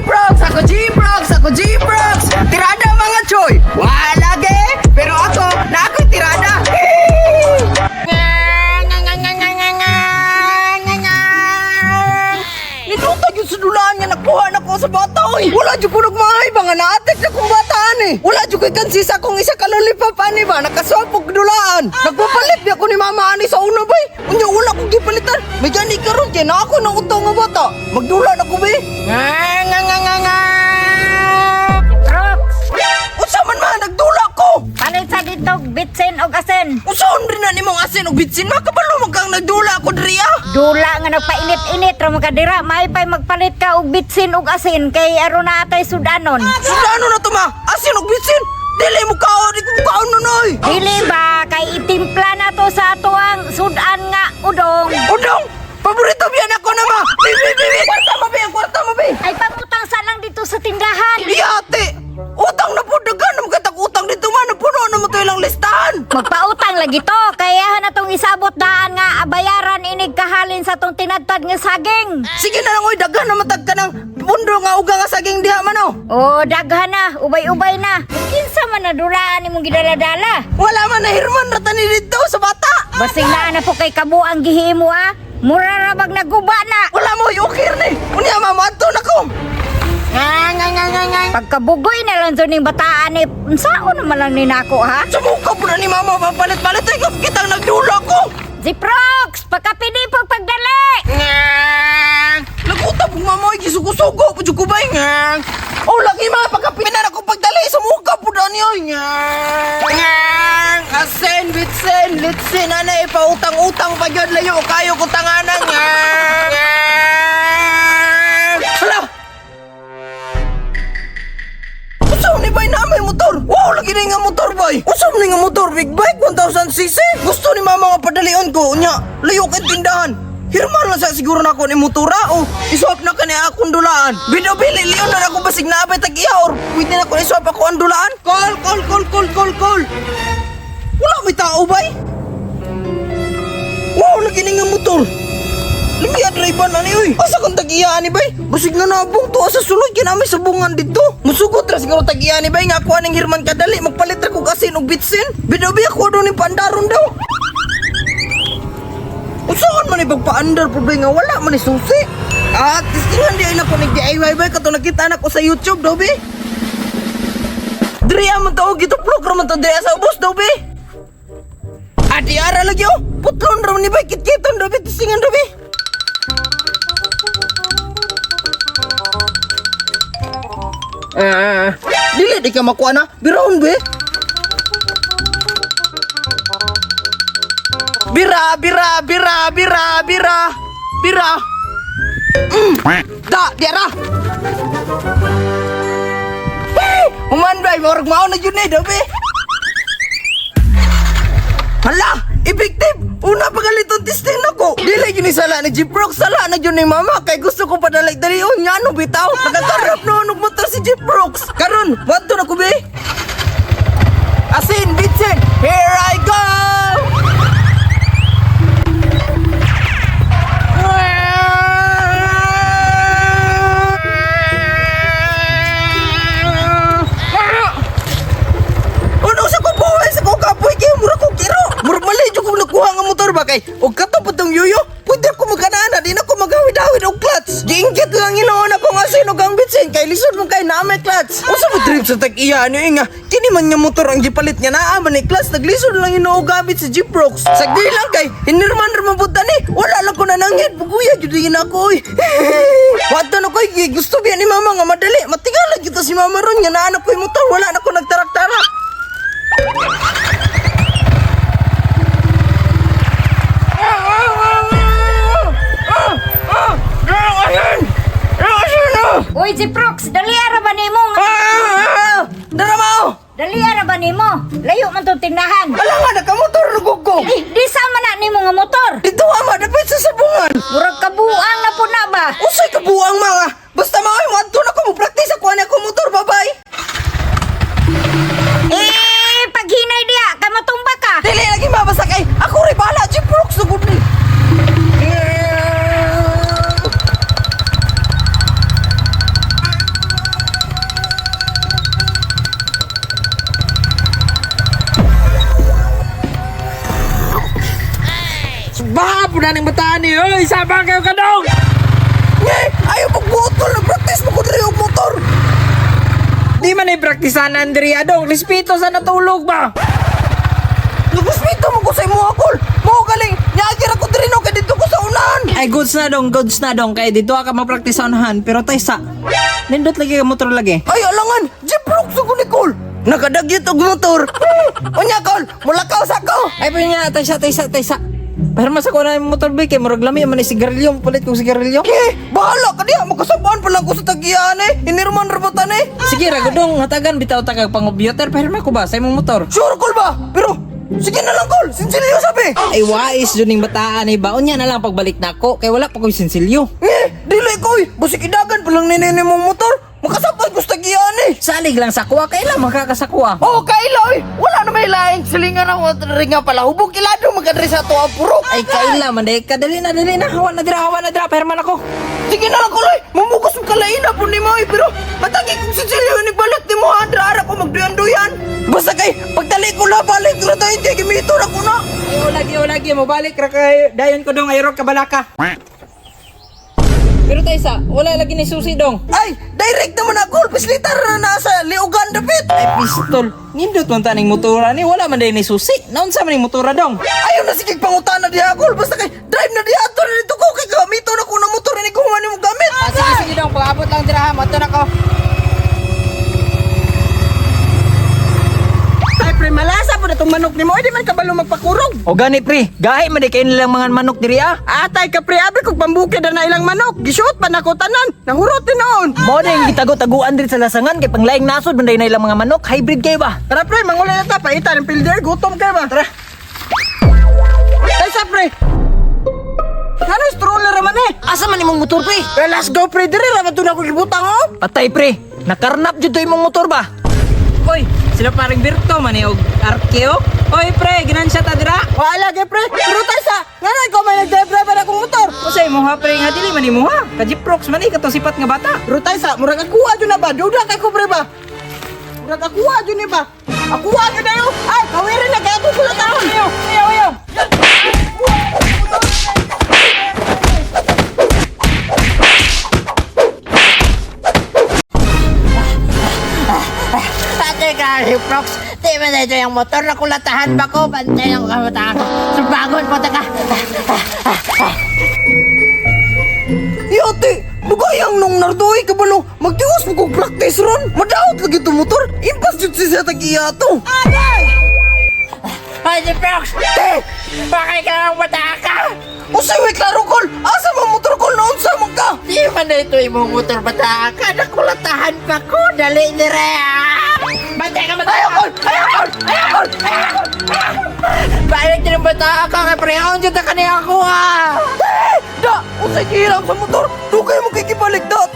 G-Prox! Ako G-Prox! Ako G-Prox! Tirada mga choy! Wala ge! Pero ako, na ako'y tirada! Ninutag yung sudulaan nga nakuha na ko sa bata, oy. Wala jud ko nagmahay ba nga naatik na kong bataan eh. Wala jud ko'y kansi sa akong isa ka lollipop ani ba nakaswap og dulaan. Nagpapalit biya ko ni mama ani sa una bay. Unya wala kong gipalitan. May gani karon kay na ako nang utaw nga bata. Magdula na ko bay. Nga nga nga nga nga. Prox, Unsa man ma nagdula ko? palit sa dito, bitsin og asin. Unsaon rin na nimong asin og bitsin makabalo man kang nagdula ko diri ah. Dula nga nagpainit-init ra man ka dira, maipay magpalit ka og bitsin og asin kay aron na atay sudanon. Sudano na to ma. Asin og bitsin. Dili mo kaon, di ko kaon nonoy. Dili ba kay itimpla na to sa ato ang sudan nga udong. Udong! Paborito biyan ako na ma! Bibi, bibi! Kwarta mo, bi! Ang kwarta mo, bi! Ay pangutang sa lang dito sa tindahan. Iyate! Utang na po, dagan! Magkatag utang dito ma! Napuno na mo to ilang listahan! Magpautang lagi to, kaya na tong isabot daan nga bayaran inig kahalin sa tong tinadtad nga saging. Sige na lang, oy! Dagan na matag ka ng pundo nga uga nga saging diha man, oh! O daghan na, ubay-ubay na. Kinsa man na dulaan imong gidaladala? Wala man na hirman rata ni dito sa bata! Basing naa na po kay kabuang gihimo ah. Mura ra bag naguba na. Wala mo, okay ni! Unya, mama, adto na ko! Nga, nga, nga, nga, nga! Pagkabugoy na lang ning bataan eh. Unsaon naman lang ni nako ha? Sumuka po na ni mama, papalit-palit! Ay, kitang nagdula ko! Ziprox, pagkapini pag pagdali. Laguta pong mama, ay gisugo-sugo po ko ba? Nga. Oh, lagi mga pagkapinan ako pagdali sa mukha po na niyo. Nga. Nga. Asin, bitsin, litsin, ana, ipautang-utang pa yun, layo, kayo ko tanganan. Nga. Nga. Hala! Usaw ni bay na may motor. Wow, lagi na nga motor bay. Usaw ni nga motor, big bike 1000cc. Gusto ni mama nga padalion ko unya. Layo kay tindahan. Hirman lang sa siguro na ako ni motora o iswap na kani akong dulaan. Binobili leon na ako basig na abay tag iya or pwede na ko iswap ako ang dulaan. Call, call, call, call, call, call. Wala may tao bay. Wow, lagi ni nga motor. Lumiya driver na ni oy. Asa kang tag-iya ni bay? Basig na nabong tuwa sa sulod kay nami sabungan dito. Musugot ra siguro tag-iya ni bay nga ako aning hirman kadali magpalit ra kog asin og bitsin. Bidobi ako do ni pandaron daw. Usaon man ni pagpaandar po bay nga wala man ni susi. Ah, testingan di ay nako nig DIY bay kato nakita na ko sa YouTube daw bi. Diri man to gituplok ra man to diri sa ubos daw bi. Adi ara lagi oh. Putlon ra man ni bay kitkiton daw bi testingan daw bi. Ah, dili di ka makuha na. Biraon be. Bira, bira, bira, bira, bira. Bira. Da, di ara. Hey, human bay, murag mao na jud ni daw be. Hala, effective. Una pa galitong testing nako. Dili gyud ni sala ni Jeep Rock, sala na gyud ni mama kay gusto ko padalay dali on nga ano bitaw. Nakakarap noon og motor si Jeep Brooks. Karon, wadto na ko be. Asin, bitsin, here I go! Ano sa ko buhay sa ko kapoy kay mura ko kiro. Mura mali jud ko nakuha nga motor ba kay og kato pa tong yuyo. Pwede ako magkanana, di na ko magawid-awid og clutch. Giinggit lang inoon ako nga sino kang bitsin kay lisod mo kay na may clutch. Unsa mo trip sa tag-iya ano nga kini man nga motor ang gipalit nga naa man ni clutch naglisod lang inoo gamit sa Jeep Rocks. Sagdi lang kay hinirman ra man pud tani. Wala lang ko nananghid buguya jud din ako oy. Wadto na ko gusto biya ni mama nga madali. Matigala gyud to si mama ron nga naa na ko'y motor wala na ko nagtarak-tarak. Uy, Ziprox, dali ara ba nimo nga? Dara mao! Dali ara ba nimo? Layo man tong tindahan. Ala nga nakamotor rugog ko. Eh, di sama na nimo nga motor. Dito ama dapit sa sabungan. Murag kabuang na po na ba? Usay kabuang mga. Basta mao yung na ko mo practice ako ani ako motor bye-bye. Eh, paghinay diya, kay matumba ka. Dili lagi mabasa kay ako ray bahala Jeep Rocks sugod ni. po na ning bataan ni. Oy, sama kayo ka dong. Nye, ayaw pagbuot kol, nag-practice mo ko diri og motor. Di man ay praktisan Andrea dong. Respeto sa natulog ba? Nagrespeto mo ko sa imo kol. Mao galing, niagir ako diri no kay dito ko sa unahan. Ay goods na dong, goods na dong kay dito ka mapraktis sa unahan pero taysa. Nindot lagi ka motor lagi. Ay alangan, jeep rock sa ko ni kol. Nakadagyot og motor. Unya kol, mulakaw sa ko. Ay pa nga taysa taysa taysa. Pero mas ako na yung motor bike kay murag lami man ni sigarilyo, palit kong sigarilyo. Eh, bahala ka diha, makasabaan pa lang ko sa tagiyaan eh. Inirman ra ba tan eh? Sige ra gudong hatagan bitaw ta kag pangubyuter pero ko ba sa imong motor. Sure kol ba? Pero sige na lang kol, sinsilyo sabi. Ay wais jud ning bataan eh baon niya na lang pagbalik nako kay wala pa koy sinsilyo. Eh, dili ko eh. Basig idagan pa lang ninini mong motor. Makasabay ko sa tagiyaan eh. Salig lang sa kuha kay lang makakasakuha. Oh, kaila oy. Wala na may laing silingan ako at ringa pala. Hubog ilado magkadre sa ato ang purok. Ay kaila man day ka dali na dali na hawa na dira hawa na dira perman ako. Sige na lang kuloy. Mamugos mo kalaina po ni mo eh. Pero matagi kong sinsilyo ni balot ni mo ha. Dra ko magduyan-duyan. Basta kay pagdali ko la balik ra tayo kay gimito na ko na. Ay o lagi o lagi mo balik ra kay dayon ko dong ayrok kabalaka. Pero taysa, wala lagi ni susi dong. Ay, direct naman ako. Pislitar na nasa liugan dapit. Ay pistol. Nindot man taning motora ni wala man day ni susi. Naunsa man ning motora dong? Ayaw na sige pangutana diha kol. Basta kay drive na diha ato na dito ko kay gamito na ko na motor ni kung ano mo gamit. Ah, sige sige dong, pag-abot lang dira ha, moto na ko. Ay pre, malasa po na itong manok ni mo. Ay, di man kabalo magpakurog. O gani pre, gahi man di kay nilang mga manok diri ah. Atay ka pre, abi kog pambukid na ilang manok. Gisuot pa nako tanan. Nahurot din noon. Mo na yung gitago-taguan diri sa lasangan kay panglaing nasod man day na ilang mga manok, hybrid kayo ba? Tara pre, mangulay na ta. Paita ng pilder. Gutom kayo ba? Tara. Ay sa pre. Ano stroller raman eh? Asa man imong motor pre? Eh, let's go pre. Diri raman to na ko gibutang oh. Patay pre, nakarnap jud to imong motor ba? Oy, sila paring Berto man eh, og Arkeo. Oy pre, ginansya ta dira. Wala ge pre. Pero tayo sa, nga ikaw may nag-drive na akong motor. Usa imo ha pre nga dili man imo ha. Kajiprox man eh katong sipat nga bata. Pero tayo sa, murag akuha dyan na ba? Duda kay ko pre ba? Murag akuha dyan ni ba? Akuha dyan na yun. Ay, kawirin na kaya ako kulataon. Ayaw, ayaw, ayaw. Ate ka, Prox. Di ba na ito yung motor na kulatahan ba ko? Bantay ang kabataan ko. Subagon po ta ka. Yate, dugayang nung nardoy ka ba nung magtiwas mo kong practice ron? Madaot lagi itong motor. Impas jud siya sa tag-iya to. Ay, si Prox! Te! Bakit ka ang bata ka? Usay way klaro kol! Asa man motor kol na unsa man ka? Di ba na ito yung motor bata ka? Nakulatahan pa ko. Dali ni Rea. Bantay ka bata Ayaw kol! Ayaw kol! Ayaw kol! Ayaw kol! Balik din ang bata ka. Kay prehon dyan ka niya ako ah. Te! Da! Usay gihiram sa motor! Dugay mo kikibalik da!